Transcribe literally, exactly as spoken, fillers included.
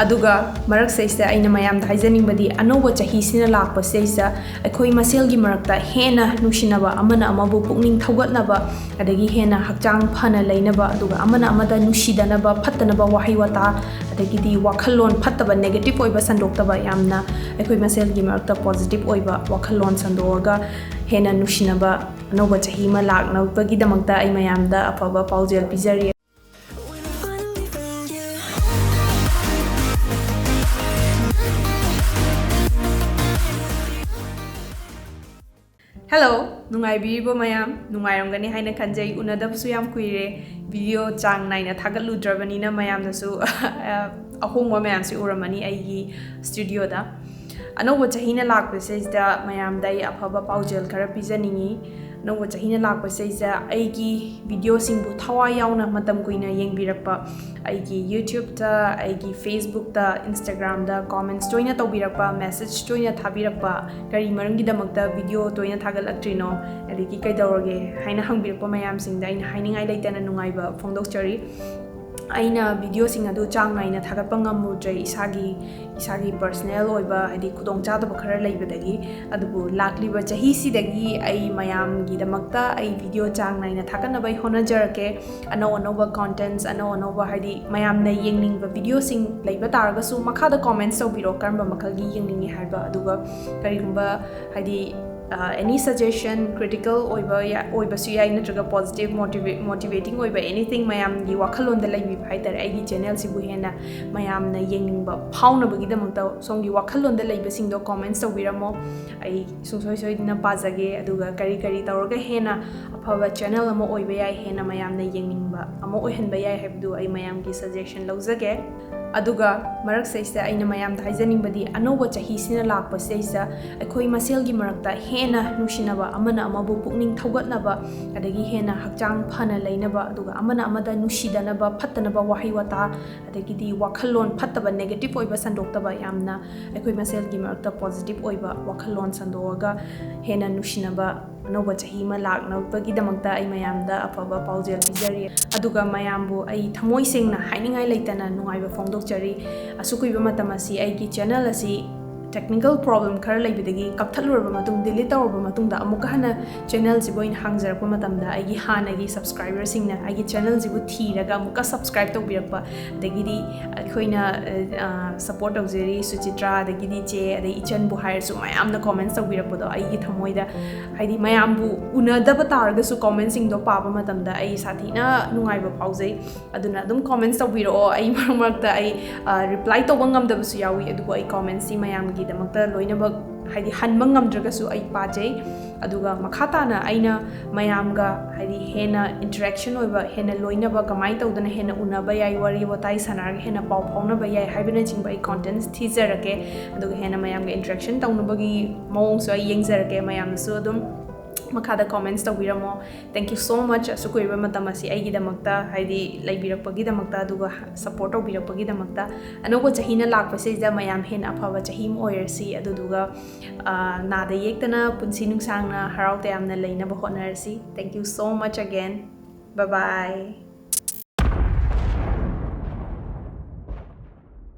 ꯑꯗꯨꯒ ꯃꯔꯛꯁꯤꯗꯩꯁꯤꯗ ꯑꯩꯅ ꯃꯌꯥꯝꯗ ꯍꯥꯏꯖꯅꯤꯡꯕꯗꯤ, ꯑꯅꯧꯕ ꯆꯍꯤꯁꯤꯅ ꯂꯥꯛꯄꯁꯤꯗꯩꯁꯤꯗ ꯑꯩꯈꯣꯏ ꯃꯁꯦꯜꯒꯤ ꯃꯔꯛꯇ ꯍꯦꯟꯅ ꯅꯨꯡꯁꯤꯅꯕ, ꯑꯃꯅ ꯑꯃꯕꯨ ꯄꯨꯛꯅꯤꯡ ꯊꯧꯒꯠꯅꯕ, ꯑꯗꯒꯤ ꯍꯦꯟꯅ ꯍꯛꯆꯥꯡ ꯐꯅ ꯂꯩꯅꯕ, ꯑꯗꯨꯒ ꯑꯃꯅ ꯑꯃꯗ ꯅꯨꯡꯁꯤꯗꯅꯕ, ꯐꯠꯇꯅꯕ ꯋꯥꯍꯩ ꯋꯥꯇꯥ, ꯑꯗꯒꯤꯗꯤ ꯋꯥꯈꯜꯂꯣꯟ ꯐꯠꯇꯕ, negative ꯑꯣꯏꯕ ꯁꯟꯗꯣꯛꯇꯕ, ꯌꯥꯝꯅ ꯑꯩꯈꯣꯏ ꯃꯁꯦꯜꯒꯤ ꯃꯔꯛꯇ positive ꯑꯣꯏꯕ ꯋꯥꯈꯜꯂꯣꯟ ꯁꯟꯗꯣꯛꯑꯒ ꯍꯦꯟꯅ ꯅꯨꯡꯁꯤꯅꯕ ꯑꯅꯧꯕ ꯆꯍꯤ ꯑꯃ ꯂꯥꯛꯅꯕꯒꯤꯗꯃꯛꯇ ꯑꯩ ꯃꯌꯥꯝꯗ ꯑꯐꯕ ꯄꯥꯎꯖꯦꯜ ꯄꯤꯖꯔꯤ꯫ Hello, ꯅꯨꯡꯉꯥꯏꯕꯤꯔꯤꯕꯣ ꯃꯌꯥꯝ? ꯅꯨꯡꯉꯥꯏꯔꯝꯒꯅꯤ ꯍꯥꯏꯅ ꯈꯟꯖꯩ꯫ ꯎꯅꯗꯕꯁꯨ ꯌꯥꯝ ꯀꯨꯏꯔꯦ꯫ Video ꯆꯥꯡ ꯅꯥꯏꯅ ꯊꯥꯒꯠꯂꯨꯗ꯭ꯔꯕꯅꯤꯅ ꯃꯌꯥꯝꯅꯁꯨ ꯑꯍꯣꯡꯕ ꯃꯌꯥꯝꯁꯤ ꯎꯔꯝꯃꯅꯤ ꯑꯩꯒꯤ studioꯗ꯫ ꯑꯅꯧꯕ ꯆꯍꯤꯅ ꯂꯥꯛꯄꯁꯤꯗ ꯃꯌꯥꯝꯗ ꯑꯩ ꯑꯐꯕ ꯄꯥꯎꯖꯦꯜ ꯈꯔ ꯄꯤꯖꯅꯤꯡꯉꯤ꯫ ꯑꯅꯧꯕ ꯆꯍꯤꯅ ꯂꯥꯛꯄꯁꯤꯗ ꯑꯩꯒꯤ videoꯁꯤꯡꯕꯨ ꯊꯋꯥꯏ ꯌꯥꯎꯅ ꯃꯇꯝ ꯀꯨꯏꯅ ꯌꯦꯡꯕꯤꯔꯛꯄ, ꯑꯩꯒꯤ YouTubeꯇ, ꯑꯩꯒꯤ Facebookꯇ, Instagramꯗ comments ꯇꯣꯏꯅ ꯇꯧꯕꯤꯔꯛꯄ, message ꯇꯣꯏꯅ ꯊꯥꯕꯤꯔꯛꯄ, ꯀꯔꯤ ꯃꯔꯝꯒꯤꯗꯃꯛꯇ video ꯇꯣꯏꯅ ꯊꯥꯒꯠꯂꯛꯇ꯭ꯔꯤꯅꯣ, ꯑꯗꯒꯤ ꯀꯩꯗꯧꯔꯒꯦ ꯍꯥꯏꯅ ꯍꯪꯕꯤꯔꯛꯄ ꯃꯌꯥꯝꯁꯤꯡꯗ ꯑꯩꯅ ꯍꯥꯏꯅꯤꯡꯉꯥꯏ ꯂꯩꯇꯅ ꯅꯨꯡꯉꯥꯏꯕ ꯐꯣꯡꯗꯣꯛꯆꯔꯤ꯫ ꯑꯩꯅ videoꯁꯤꯡ ꯑꯗꯨ ꯆꯥꯡ ꯅꯥꯏꯅ ꯊꯥꯒꯠꯄ ꯉꯝꯃꯨꯗ꯭ꯔꯦ, ꯏꯁꯥꯒꯤ, ꯏꯁꯥꯒꯤ personal ꯑꯣꯏꯕ, ꯍꯥꯏꯗꯤ, ꯈꯨꯗꯣꯡꯆꯥꯗꯕ ꯈꯔ ꯂꯩꯕꯗꯒꯤ꯫ ꯑꯗꯨꯕꯨ ꯂꯥꯛꯂꯤꯕ ꯆꯍꯤꯁꯤꯗꯒꯤ ꯑꯩ ꯃꯌꯥꯝꯒꯤꯗꯃꯛꯇ ꯑꯩ video ꯆꯥꯡ ꯅꯥꯏꯅ ꯊꯥꯒꯠꯅꯕ ꯑꯩ ꯍꯣꯠꯅꯖꯔꯛꯀꯦ꯫ ꯑꯅꯧ ꯑꯅꯧꯕ contents, ꯑꯅꯧ ꯑꯅꯧꯕ, ꯍꯥꯏꯗꯤ, ꯃꯌꯥꯝꯅ ꯌꯦꯡꯅꯤꯡꯕ videoꯁꯤꯡ ꯂꯩꯕ ꯇꯥꯔꯒꯁꯨ ꯃꯈꯥꯗ comments ꯇꯧꯕꯤꯔꯣ, ꯀꯔꯝꯕ ꯃꯈꯜꯒꯤ ꯌꯦꯡꯅꯤꯡꯉꯤ ꯍꯥꯏꯕ꯫ ꯑꯗꯨꯒ ꯀꯔꯤꯒꯨꯝꯕ, ꯍꯥꯏꯗꯤ, ꯑ, any suggestion, critical ꯑꯣꯏꯕ ꯌꯥ-, ꯑꯣꯏꯕꯁꯨ ꯌꯥꯏ, ꯅꯠꯇ꯭ꯔꯒ positive, motiva-, motivating ꯑꯣꯏꯕ anything ꯃꯌꯥꯝꯒꯤ ꯋꯥꯈꯜꯂꯣꯟꯗ ꯂꯩꯕꯤꯕ ꯍꯥꯏꯇꯥꯔꯦ꯫ ꯑꯩꯒꯤ channelꯁꯤꯕꯨ ꯍꯦꯟꯅ ꯃꯌꯥꯝꯅ ꯌꯦꯡꯅꯤꯡꯕ ꯐꯥꯎꯅꯕꯒꯤꯗꯃꯛꯇ ꯁꯣꯝꯒꯤ ꯋꯥꯈꯜꯂꯣꯟꯗ ꯂꯩꯕꯁꯤꯡꯗꯣ comments ꯇꯧꯕꯤꯔꯝꯃꯣ꯫ ꯑꯩ ꯁꯨꯡꯁꯣꯏ ꯁꯣꯏꯗꯅ ꯄꯥꯖꯒꯦ, ꯑꯗꯨꯒ ꯀꯔꯤ ꯀꯔꯤ ꯇꯧꯔꯒ ꯍꯦꯟꯅ ꯑꯐꯕ channel ꯑꯃ ꯑꯣꯏꯕ ꯌꯥꯏ, ꯍꯦꯟꯅ ꯃꯌꯥꯝꯅ ꯌꯦꯡꯅꯤꯡꯕ ꯑꯃ ꯑꯣꯏꯍꯟꯕ ꯌꯥꯏ ꯍꯥꯏꯕꯗꯨ ꯑꯩ ꯃꯌꯥꯝꯒꯤ suggestion ꯂꯧꯖꯒꯦ꯫ ꯑꯗꯨꯒ ꯃꯔꯛꯁꯤꯗꯩꯁꯤꯗ ꯑꯩꯅ ꯃꯌꯥꯝꯗ ꯍꯥꯏꯖꯅꯤꯡꯕꯗꯤ, ꯑꯅꯧꯕ ꯆꯍꯤꯁꯤꯅ ꯂꯥꯛꯄꯁꯤꯗꯩꯁꯤꯗ ꯑꯩꯈꯣꯏ ꯃꯁꯦꯜꯒꯤ ꯃꯔꯛꯇ ꯍꯦꯟꯅ ꯅꯨꯡꯁꯤꯅꯕ, ꯑꯃꯅ ꯑꯃꯕꯨ ꯄꯨꯛꯅꯤꯡ ꯊꯧꯒꯠꯅꯕ, ꯑꯗꯒꯤ ꯍꯦꯟꯅ ꯍꯛꯆꯥꯡ ꯐꯅ ꯂꯩꯅꯕ, ꯑꯗꯨꯒ ꯑꯃꯅ ꯑꯃꯗ ꯅꯨꯡꯁꯤꯗꯅꯕ, ꯐꯠꯇꯅꯕ ꯋꯥꯍꯩ ꯋꯥꯇꯥ, ꯑꯗꯒꯤꯗꯤ ꯋꯥꯈꯜꯂꯣꯟ ꯐꯠꯇꯕ, negative ꯑꯣꯏꯕ ꯁꯟꯗꯣꯛꯇꯕ, ꯌꯥꯝꯅ ꯑꯩꯈꯣꯏ ꯃꯁꯦꯜꯒꯤ ꯃꯔꯛꯇ positive ꯑꯣꯏꯕ ꯋꯥꯈꯜꯂꯣꯟ ꯁꯟꯗꯣꯛꯑꯒ ꯍꯦꯟꯅ ꯅꯨꯡꯁꯤꯅꯕ ꯑꯅꯧꯕ ꯆꯍꯤ ꯑꯃ ꯂꯥꯛꯅꯕꯒꯤꯗꯃꯛꯇ ꯑꯩ ꯃꯌꯥꯝꯗ ꯑꯐꯕ ꯄꯥꯎꯖꯦꯜ ꯄꯤꯖꯔꯤ꯫ ꯑꯗꯨꯒ ꯃꯌꯥꯝꯕꯨ ꯑꯩ ꯊꯃꯣꯏ ꯁꯦꯡꯅ ꯍꯥꯏꯅꯤꯡꯉꯥꯏ ꯂꯩꯇꯅ ꯅꯨꯡꯉꯥꯏꯕ ꯐꯣꯡꯗꯣꯛꯆꯔꯤ꯫ ꯑꯁꯨꯛ ꯀꯨꯏꯕ ꯃꯇꯝ ꯑꯁꯤ ꯑꯩꯒꯤ ꯆꯦꯅꯦꯜ ꯑꯁꯤ technical problem ꯈꯔ ꯂꯩꯕꯗꯒꯤ ꯀꯛꯊꯠꯂꯨꯔꯕ ꯃꯇꯨꯡ, delete ꯇꯧꯔꯕ ꯃꯇꯨꯡꯗ, ꯑꯃꯨꯛꯀ ꯍꯟꯅ ꯆꯦꯅꯦꯜꯁꯤꯕꯨ ꯑꯩꯅ ꯍꯥꯡꯖꯔꯛꯄ ꯃꯇꯝꯗ, ꯑꯩꯒꯤ ꯍꯥꯟꯅꯒꯤ subscriberꯁꯤꯡꯅ ꯑꯩꯒꯤ ꯆꯦꯅꯦꯜꯁꯤꯕꯨ ꯊꯤꯔꯒ ꯑꯃꯨꯛꯀ subscribe ꯇꯧꯕꯤꯔꯛꯄ, ꯑꯗꯒꯤꯗꯤ ꯑꯩꯈꯣꯏꯅ, ꯑ, support ꯇꯧꯖꯔꯤ ꯁꯨꯆꯤꯇ꯭ꯔꯥ, ꯑꯗꯒꯤꯗꯤ ꯏꯆꯦ, ꯑꯗꯩ ꯏꯆꯟꯕꯨ ꯍꯥꯏꯔꯁꯨ, ꯃꯌꯥꯝꯅ comments ꯇꯧꯕꯤꯔꯛꯄꯗꯣ ꯑꯩꯒꯤ ꯊꯃꯣꯏꯗ, ꯍꯥꯏꯗꯤ ꯃꯌꯥꯝꯕꯨ ꯎꯅꯗꯕ ꯇꯥꯔꯒꯁꯨ commentsꯁꯤꯡꯗꯣ ꯄꯥꯕ ꯃꯇꯝꯗ ꯑꯩ ꯁꯥꯊꯤꯅ ꯅꯨꯡꯉꯥꯏꯕ ꯐꯥꯎꯖꯩ꯫ ꯑꯗꯨꯅ ꯑꯗꯨꯝ comments ꯇꯧꯕꯤꯔꯛꯑꯣ꯫ ꯑꯩ ꯃꯔꯛ ꯃꯔꯛꯇ ꯑꯩ, ꯑ, reply ꯇꯧꯕ ꯉꯝꯗꯕꯁꯨ ꯌꯥꯎꯏ, ꯑꯗꯨꯕꯨ ꯑꯩ commentsꯁꯤ ꯃꯌꯥꯝꯒꯤꯗꯃꯛꯇ ꯂꯣꯏꯅꯃꯛ, ꯍꯥꯏꯗꯤ ꯍꯟꯕ ꯉꯝꯗ꯭ꯔꯒꯁꯨ ꯑꯩ ꯄꯥꯖꯩ꯫ ꯑꯗꯨꯒ ꯃꯈꯥ ꯇꯥꯅ ꯑꯩꯅ ꯃꯌꯥꯝꯒ, ꯍꯥꯏꯗꯤ ꯍꯦꯟꯅ interaction ꯑꯣꯏꯕ, ꯍꯦꯟꯅ ꯂꯣꯏꯅꯕ, ꯀꯃꯥꯏꯅ ꯇꯧꯗꯅ ꯍꯦꯟꯅ ꯎꯅꯕ ꯌꯥꯏ, ꯋꯥꯔꯤ ꯋꯥꯇꯥꯏ ꯁꯥꯟꯅꯔꯒ ꯍꯦꯟꯅ ꯄꯥꯎ ꯐꯥꯎꯅꯕ ꯌꯥꯏ ꯍꯥꯏꯕꯅꯆꯤꯡꯕ ꯑꯩ contents ꯊꯤꯖꯔꯛꯀꯦ꯫ ꯑꯗꯨꯒ ꯍꯦꯟꯅ ꯃꯌꯥꯝꯒ interaction ꯇꯧꯅꯕꯒꯤ ꯃꯑꯣꯡꯁꯨ ꯑꯩ ꯌꯦꯡꯖꯔꯛꯀꯦ꯫ ꯃꯌꯥꯝꯅꯁꯨ ꯑꯗꯨꯝ ꯃꯈꯥꯗ comments ꯇꯧꯕꯤꯔꯝꯃꯣ꯫ Thank you so much, ꯑꯁꯨꯛ ꯀꯨꯏꯔꯕ ꯃꯇꯝ ꯑꯁꯤ ꯑꯩꯒꯤꯗꯃꯛꯇ, ꯍꯥꯏꯗꯤ ꯂꯩꯕꯤꯔꯛꯄꯒꯤꯗꯃꯛꯇ, ꯑꯗꯨꯒ support ꯇꯧꯕꯤꯔꯛꯄꯒꯤꯗꯃꯛꯇ꯫ ꯑꯅꯧꯕ ꯆꯍꯤꯅ ꯂꯥꯛꯄꯁꯤꯗ ꯃꯌꯥꯝ ꯍꯦꯟꯅ ꯑꯐꯕ ꯆꯍꯤ ꯑꯃ ꯑꯣꯏꯔꯁꯤ, ꯑꯗꯨꯗꯨꯒ, ꯑ, ꯅꯥꯗ ꯌꯦꯛꯇꯅ ꯄꯨꯟꯁꯤ ꯅꯨꯡꯁꯥꯡꯅ ꯍꯔꯥꯎ ꯇꯌꯥꯝꯅ ꯂꯩꯅꯕ ꯍꯣꯠꯅꯔꯁꯤ꯫ Thank you so much again. Bye bye.